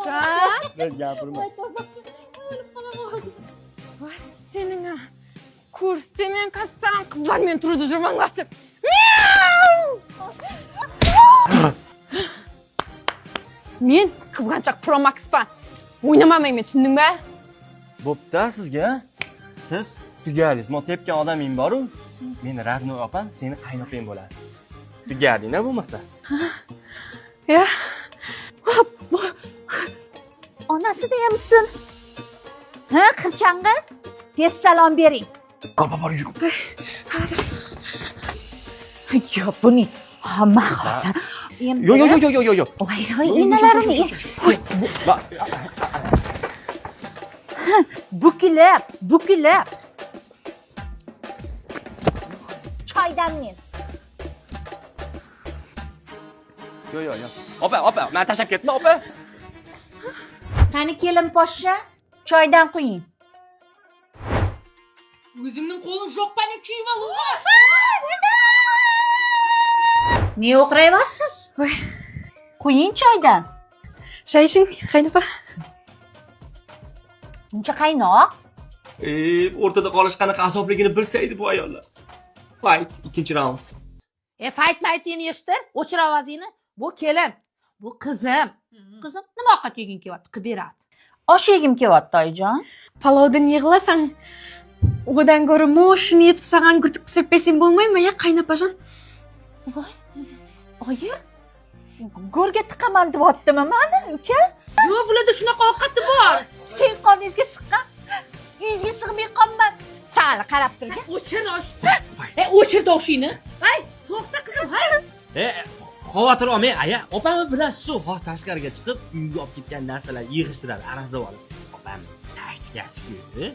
Жан. Gapirma. Voy, sening а. Курста мен қазір саған қыздармен тұруды жаманласып. Мяу! Мен қызғаншақ промакс па? Ойнама менімен, түсіндің бе? Bo'pti sizga. Siz tugadingiz. Men tepgan odaming bor-u. Meni родной opam seni qaynopang bo'ladi. Tugading bo'lmasa. Иә. Onasi deyapmisin? Ha, qirchang'i? Tez salom bering. Bor, bor, bor, yur. Қазір. Yo, buning hamma hozir. Yo, yo, yo, yo, yo, yo, yo. Voy, voy, enalarini Ba- bukilib, bukilib. Choydan men. Yo, yo, yo. Opa, opa, meni tashlab ketma, opa. Qani kelin poshsha, choydan quying. Өзіңнің қолың жоқ па, не күйіп алуға? Ne o'qrayapsiz? Voy. Quying choydan. Шай ішің, қайнапа. Buncha qaynoq. E, o'rtada qolish qanaqa azobligini bilsaydi bu ayollar. Fight, ikkinchi raund. E, fayt maytini yig'ishtir, o'chir ovozingni. Bu kelin, bu qizim. Qizim, nima ovqat yeging kelyapti? Qilib beradi. Osh yegim kelyapti, oyijon. Палауды не қыласың? Одан гөрі мощный етіп саған күртік пісіріп берсем болмай ма, иә, қайнапажан? Voy. Oyi, go'rga tiqaman deyaptimi mani, uka? Yo'q, bularda shunaqa ovqati bor. Keng qorningizga siqqan. Uyingizga sig'may qolman. Sal qarab turgin. O'chir oshni. E, o'chir tovushingni. Ay, to'xta qizim, hay. E, xavotir olmang, aya. Opamni bilasiz-ku, hozir tashqariga chiqib, uyga olib ketgan narsalarni yig'ishtiradi, arazlab olib. Opam taktikasi-ku.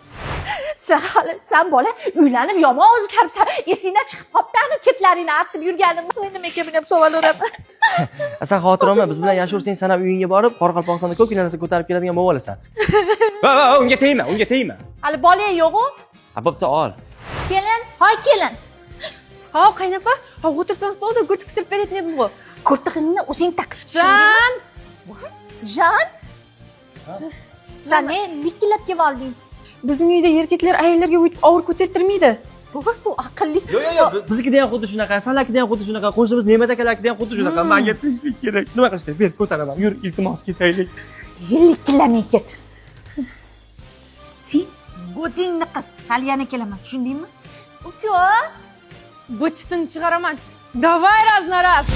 Sen hali, sen bola uylanib yomon o'zgaribsan. Esingdan chiqib qolibdi, kitlaringni artib yurganim. Nima ekan, buni ham savol uraman. Sen xavotir olma, biz bilan yashaversang, san ham uyingga borib, Qoraqalpog'istonda ko'pgina narsa ko'tarib keladigan bo'lib olasan. Va, va, unga tegma, unga tegma. Hali bolang yo'q-u. Ha, bo'pti, ol. Kelin, hoy kelin. Ау, қайнапа, ау, отырсаңыз болды, күртік пісіріп беретін едім ғой. Kurtig'ingni o'zing taq. Жан! Jan. Sen ne likillab kelib olding? Біздің үйде еркектер әйелдерге өйтіп ауыр көтертірмейді. Bu bu aqlli. Yo'q, yo'q, yo'q, biznikida ham xuddi shunaqa, sanakida ham xuddi shunaqa, qo'shnimiz Ne'mat akalarnikida ham xuddi shunaqa. Menga tinchlik kerak. Nima qilish kerak? Ber, ko'taraman. Yur, iltimos, ketaylik. Likillamay ket. Sen bo'tingni qiz. Hali yana kelaman, tushundingmi? Uka. Быт-шытын шығараман. Давай раз на раз.